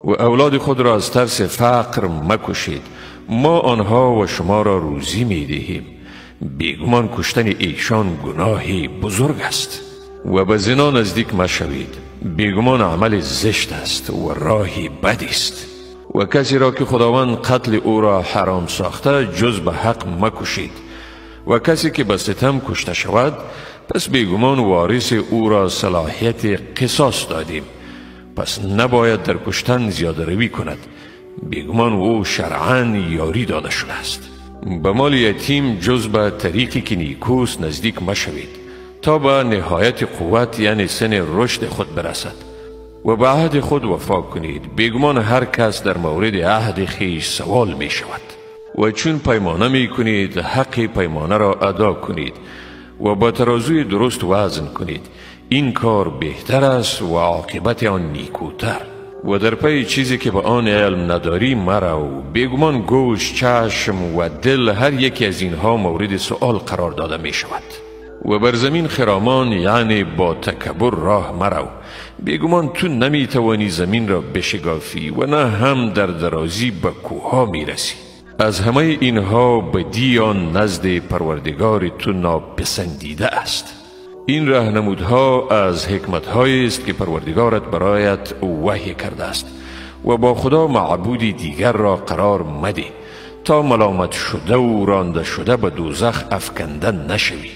و اولاد خود را از ترس فقر مکشید، ما آنها و شما را روزی می دهیم. بیگمان کشتن ایشان گناهی بزرگ است. و به زنا نزدیک مشوید، بیگمان عمل زشت است و راهی بد است. و کسی را که خداوند قتل او را حرام ساخته جز به حق مکشید. و کسی که به ستم کشته شود پس بیگمان وارث او را صلاحیت قصاص دادیم، پس نباید در کشتن زیاده روی کند، بیگمان او شرعاً یاری داده شده است. به مال یتیم جز به طریقی که نیکوست نزدیک مشوید تا به نهایت قوت یعنی سن رشد خود برسد. و به عهد خود وفا کنید، بیگمان هر کس در مورد عهد خویش سوال می شود. و چون پیمانه می کنید حق پیمانه را ادا کنید و با ترازوی درست وزن کنید، این کار بهتر است و عاقبت آن نیکوتر. و در پی چیزی که به آن علم نداری مرو، بیگمان گوش، چشم و دل هر یکی از اینها مورد سؤال قرار داده می شود. و بر زمین خرامان یعنی با تکبر راه مرو، بیگمان تو نمی توانی زمین را بشگافی و نه هم در درازی به کوها می رسی. از همه اینها بدی آن نزد پروردگار تو ناپسندیده است. این راهنمودها از حکمتهایی است که پروردگارت برایت وحی کرده است. و با خدا معبودی دیگر را قرار مده تا ملامت شده و رانده شده به دوزخ افکنده نشوی.